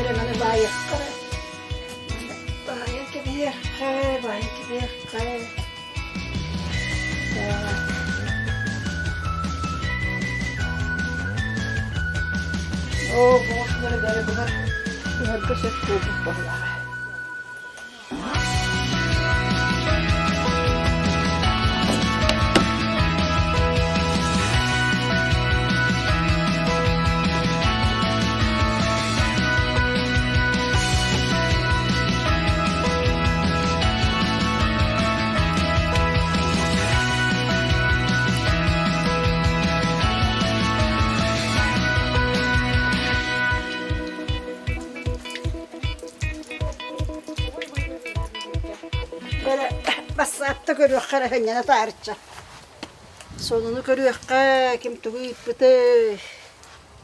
Бэрэ маны баайыахха эрэ. Баайан кэбиһиэххэ, баайан кэбиһиэххэ. Оо, буолсунары бэрэ быһар, быһарга сөп буолбут баһылааҕа. Бассаапта көрүөххэ эрэ ханньана таарычча. Сонуну көрүөххэ, ким тугу ыыппытый?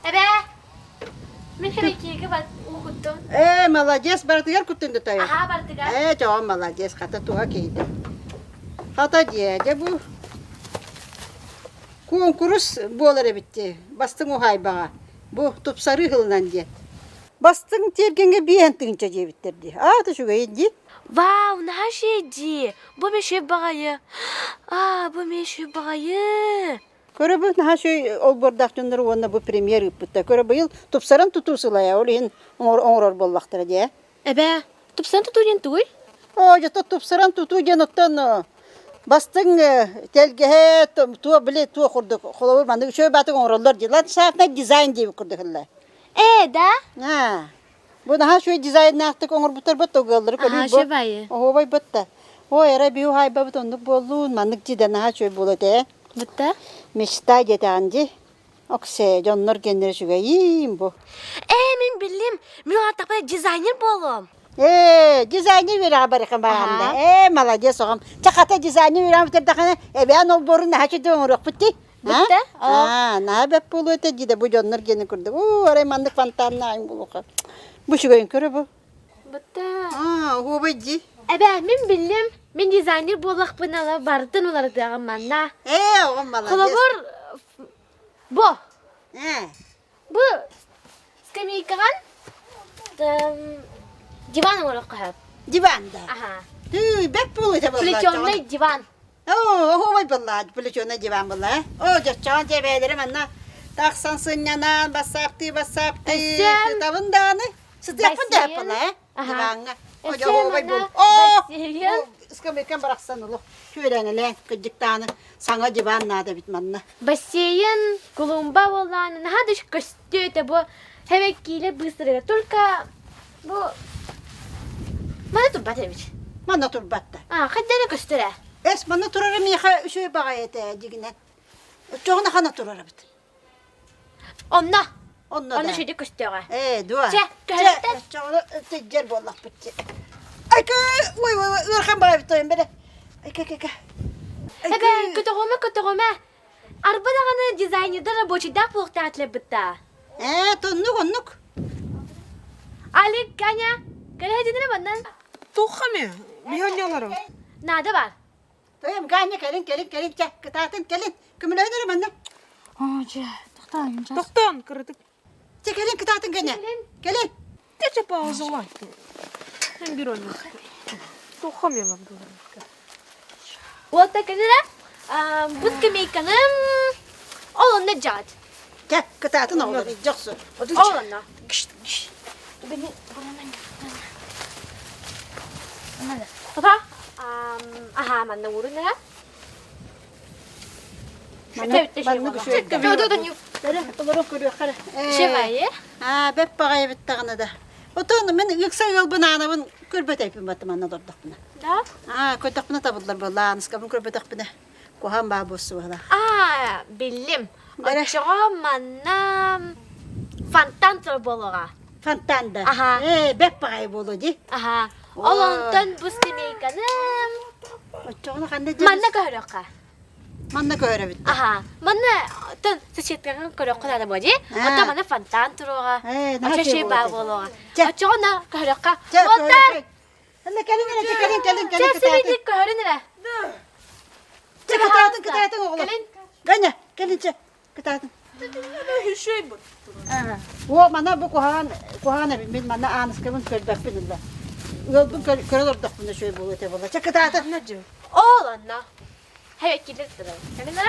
Эбээ, мин хирикиигэ бар уу куттум. Ээ, молодец, барытыгар куттун да тойон. Аһаа, барытыгар. Ээ, чоҕом молодец, хата туһа киһитэ. Хата дьиэ, бу куонкурус буолар эбит дии, бастыҥ уһаайбаҕа. Бу тупсарыы сылынан диэн. Бастыҥ тиэргэҥҥэ биэһэн тыһыынча диэбиттэр дии. Аата үчүгэйин дии. Вау, наһаа үчүгэй дии. Бу мешү баҕайы. Аа, бу мешү баҕайы. Көрөбүн наһаа үчүгэй олбуордаах дьоннору уонна бу премьер ыыппыттар. Көрө быйыл тупсаран тутуу сылайа, ол иһин оҥорор буоллахтара дии. Эбээ, тупсаран тутуу диэн тугуй? Оо, дьэ тупсаран тутуу диэн оттон бастыҥ тэлгэһэ туо били туох курдук холобур маннык үчүгэй баатык оҥороллор дии ландшафтный дизайн диэбит курдук ылла. Ээ, да? Аа. Бу наһаа үчүгэй дизайннаахтык оҥорбуттар бу ыаллары көрүү бу. Оһуобай бытта. Ой, эрэ биһи уһаайбабыт оннук буоллун, маннык дии да наһаа үчүгэй буолуо этэ. Бытта? Мечта диэтэҕин дии. Оксээ, дьоннор геннэр үчүгэйиим бу. Ээ, мин биллим. Мин ааттахпына дизайнер буолуом. Ээ, дизайнер үөрэҕэ барыхым баҕанда. Ээ, молодец оҕом. Чэ, хата дизайнер үөрэҕин бүтэрдэххинэ, эбээн олбуорун наһаа үчүгэй оҥоруохпут дии. Бүтте? Аа, наһаа бэт буолуо этэ дии да бу дьоннор гиэнэ курдук. Уу, арай маннык фонтаннаайым булуха. Бу үчүгэйин көрө бу. Бүтте. Аа, оһуобай дии. Эбээ, мин биллим. Мин дизайнер буоллахпына барытын уларытыаҕым манна. Ээ, оҕом молодец. Холобур, бу. Ээ. Бу скамейкаҕан диван оҥоруохха сөп. Диван да? Аха. Тыы, бэт буолуо этэ буолла. Плетеный диван. Оо, оһуобай буолла, плетеный диван буолла, э? Оо, дьоччоон дьэбээлэрим анна тахсан сынньанан, бассаптыы, бассаптыы, сытабын даҕаны. Сытыахпын да буолла, э? Диваҥҥа. Оһуобай буол. Оо, скамейкам барахсан олох түөрэҥэлээн, кырдьыктааны саҥа диван наада эбит манна. Бассейн, клумба буоллаан, наһаа да көстүө этэ бу хэвэккиилэр быыстарыгар. Только бу манна турбат эбит. Манна турбат да. А, хайда эрэ көстөр ээ. Эс, манна турара миэхэ үчүгэй баҕайы этэ дьигинэн. Оччоҕуна хана турар эбит. Онно. Онно Онно да. шүдү көстөөҕө. Ээ, дуо. Чэ, көһөрүттэн. Оччоҕуна тыдьар буоллахпыт дии. Айка, ой, ой, ой, ыарахан баҕайы тойон бэрэ. Айка, айка, айка. Эбээ, көтөҕүмэ, көтөҕүмэ. Арба даҕаны дизайнердар рабочийдаах буолуохтаах этилэр бытта. Ээ, тоннук, оннук. Алик, Ганя, кэлэһэ маннан. Туохха эмэ? Биһи Наада бар. Тойом, Ганя, кэлин, кэлин, кэлин, чэ, кытаатын, кэлин. Көмөлөһөн эрэ манна. Оо, дьэ, тохтоон, Тохтоон, кырытык. Чэ, кэлин, кытаатын, Ганя. Кэлин. Тече паузалай. Эн бир ойнук. Туохха эмэ мандылар. Уота кэлэрэ, бу скамейканым ол онно дьаат. Чэ, кытаатын оҕолор, дьохсу. Ол онно. Папа, аха, манна уурун эрэ. Маннык Олорон көрүөххэ эрэ. Шевайы. Аа, бэп баҕайы бүттэҕинэ да. Отон мин ыкса ыалбын аанабын көрбөтөйпүн баттым манна олордохпуна. Да? Аа, көрдөхпүнэ табыллар буолла, ааныскабын көрбөтөхпүнэ. Куһаан баа буолсу быһалаах. Аа, биллим. Оччоҕо манна фонтан турар буолуоҕа. Фонтан да? Аха. Ээ, бэп баҕайы буолуо дии. Аха. Ол онтон бу скамейканым Оччоҕуна ханна дьэ? Манна көһөрүөххэ. Манна көһөрөбүт. Аха. Манна оттон соседкаҕын көрүөххэ наада буо дии. Оттон манна фонтан туруоҕа. Ээ, наһаа Оччо үчүгэй шей баа буолуо буолуоҕа. Чэ. Оччоҕуна көһөрүөххэ. Чэ, Уолтар! Кэлин кэлин эрэ, кэлин, кэлин, Чэ, кэлин, кытаатын. сибидик көһөрүн эрэ. Чэ, кытаатын, кытаатын, оҕолор. Кэлин. Ганя, кэлин, чэ, кытаатын. О, мана бу куһаҕан куһаҕан эбит. Мин манна ааныскабын көрбөппүн ылла. Ыалбын көрө олордохпуна үчүгэй буолуо этэ буолла. Чэ кытаата. Ол онно. Хэ килер турар. Кэлин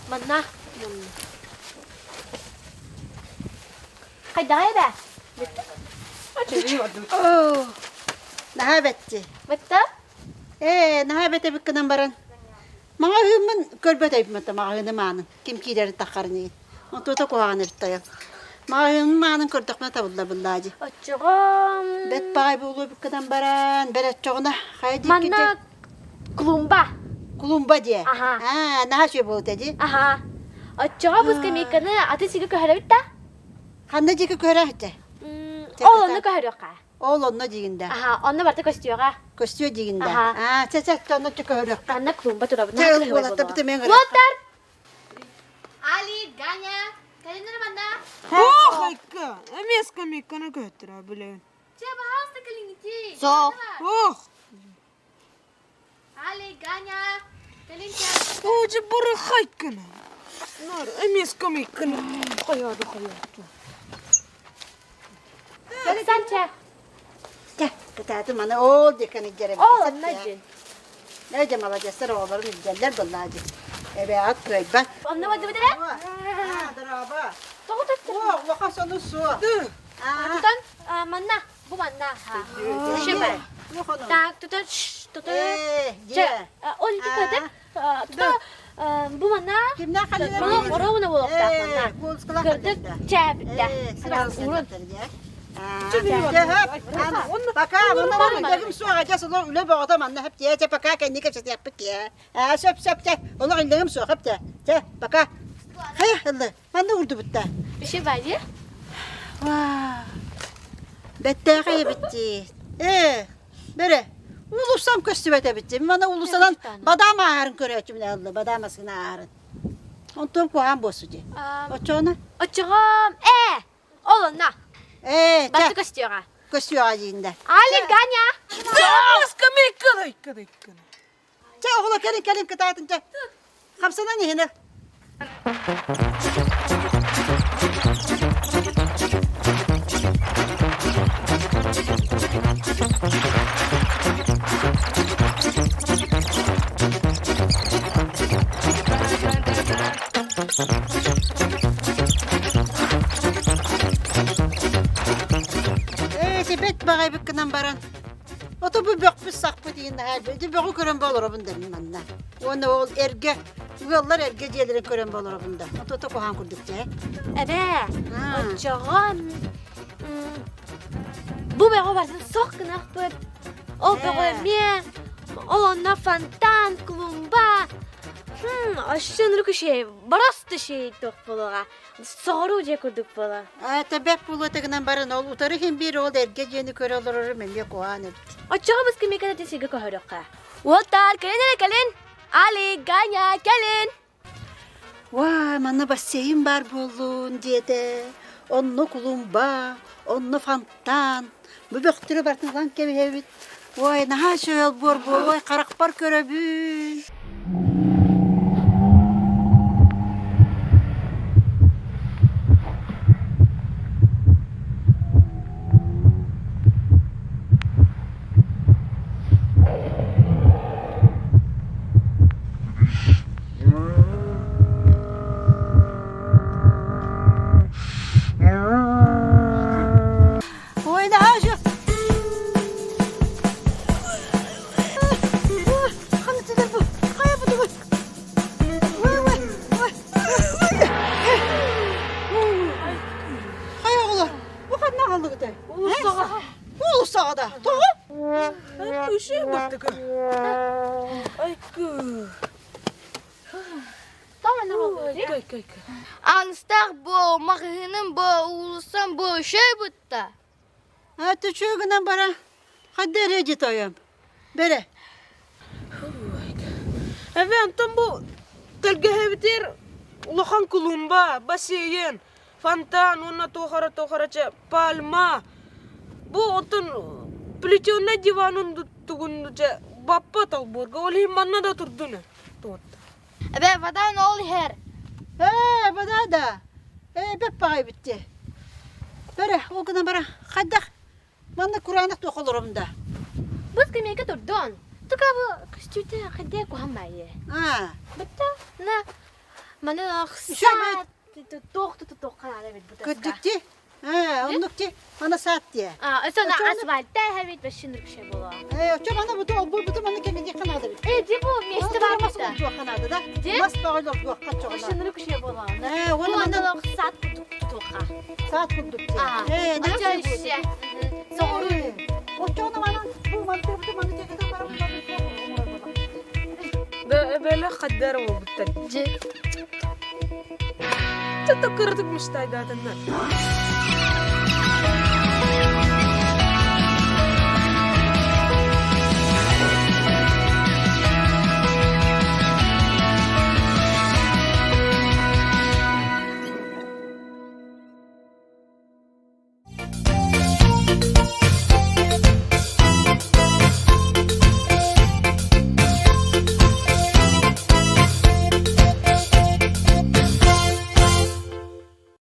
Манна. Хайдаҕай эбэ? Оо, наһаа бэтти. Бытта? Ээ, наһаа бэт эбит гынан баран. Маҕаһыыммын көрбөт эбиппин маҕаһыыным аанын. Ким киирэрин таххарын иһин. Онтуота куһаҕан эбит тойон. Маҕаһыыным аанын көрдөхпүнэ табылла быллаа дии. Оччоҕо Бэт баҕай буолуо эбит гынан баран, бэл оччоҕуна хайа диэки Манна клумба. Клумба диэ. Аха. Аа, наһаа үчүгэй буолуо дии. Аха. Оччоҕо бу скамейканы аты сиги көһөрөбүт да? Ханна диэки көһөрөөһүтэ? Ол онно көһөрүөххэ. Ол онно диигин да. Аха, онно барыта көстүөҕэ. Көстүө диигин да. Аха. Аа, чэ чэ, онно көһөрүөххэ. Анна клумба турабыт. Чэ, ыл уолаттар битэмиэн Уоттар! Али, Ганя, кэлиннэр манна. Ох, айка, эмиэ скамейканы көһөттөрө билэбин. Чэ, пожалуйста, кэлиҥити. Суох. Ох, Али, Ганя, кэлин оо, дьэ бырахайканы. Нар, эмиэ скамейканы хайаады хайаады. Санча. Чэ, кытааты маны ол диэккэн илдьэр эбит. Ол онно дьин. Ээ, дьэ, маладьыастар оҕолорун илдьэллэр быллаа дьин. Эбээҕит кыайбат. Онно бардыбыт эрэ? Аа, дорообо. Тоҕо төттө? О, улахан сону суох. Тутан, манна, бу манна. Шеба. Так, тутан, тутан. Дьэ. Ол ити кыаты. Тута, бу манна. Кимнээх халилар? Мана оруобуна буолуохтаах манна. Кырдык чээбитте. Пока, манна үлэгим суох, эдьэ солор үлэ бөҕөтө манна хэп тиэ, пока кэнни кэпсэтиэхпит тиэ. Аа, сөп, сөп, чэ, олох иллэҥим суох хэп тиэ. Чэ, пока. Хайа, ыллы, манна урдубутта. Еще бади. Ваа, бэттээхэй эбит дии. Ээ, бэрэ, уулуссам көстүбэт эбит дии. Мана уулуссанан бадаам ааһарын көрөөччүмүн ылла, бадаам аскына ааһарын. Онтон куһаан буолсу дии. Оччоҕуна? Оччоҕо, ээ, ол онно. Ээ, Басы көстүөҕэ. Көстүөҕэ диинде. Али, Ганя! Скамейка, Чэ, оҕолор кэлин, кэлин кытаатын, чэ. Хамсанан иһинэ. Ээ, бэт баҕайбыт гынан баран Ото бу бөхпүт сахпыт иһин наһаа ити бөҕү көрөн олоробун да мин манна. Уонна ол эргэ ыаллар эргэ дьиэлэрин көрөн олоробун да. Ото куһаҕан курдук дьэ. Эбээ, оччоҕо бу бөҕү барытын сох гынахпыт. Ол бөҕү эмиэ ол онно фонтан, клумба. Өссө ынырык үчүгэй, просто үчүгэй туох буолуоҕа. Соҕуруу дьиэ курдук буола. Аа, тэбэк буолуо гынан баран ол утары иһин биир ол эргэ дьиэни көрө олорорум эмиэ куһаҕан эбит. Оччоҕо быскы миэкэ сиргэ көһөрүөххэ. Уолтаар, кэлин эрэ кэлин! Али, Ганя, кэлин! Уа, манна бассейн баар буоллун диэтэ. Онно клумба, онно фонтан. Бу бөхтөрү барытын ылан кэбиһэбит. Ой, наһаа үчүгэй олбуор буолуой, харахпар көрөбүн. Ой, наһаа үчүгэй. Хайа оҕолор, бу ханна аҕаллыгытай? Уулуссаҕа. Уулуссаҕа да. Тоҕо? Үчүгэй баттыгы. Айкы. Ааныстаах буо, маҕаһыыным буо, уулуссам буо үчүгэй бутта. А үчүгэй гынан баран хайда эрэ дии тойом. Бэрэ. Эбэ, онтон бу тэлгэһэбитигэр улахан клумба, бассейн, фонтан уонна туох эрэ туох эрэ чэ пальма. Бу оттон плетеный диванын тугун чэ баппат олбуорга ол иһин манна да турдун. Эбэ, вода ол иһэр. Ээ, вода да. Ээ, бэп баҕай битти. Бэрэ, ол гынан бара, хайдах манна кураанах туох олором да? Бу скамейка турдун. Тука бу көстүүтэ хайдах куһан баайы. Аа. Бытта, на маны Үчүгэй. туох туох ханаада бит бу. Кырдьык Ээ, оннук ти, мана саат тиэ. А, это на асфальтта хэбит башын рүкше була. Ээ, очо мана буту олбур буту мана кемеди канада бит. Э, ди бу месте бар мас олдуох канада да. Мас баҕай олдуох каччоҕуна. Башын рүкше була. Ээ, уонна мана саат курдук Саат курдук. Аа. Ээ, Очо ишше. Соҕуруу. Очону мана бу мана буту мана текетен бара бу Да, эбэлэ хаддар буолбуттар. Дьэ. Чата кыратык мечтайдаатыннар.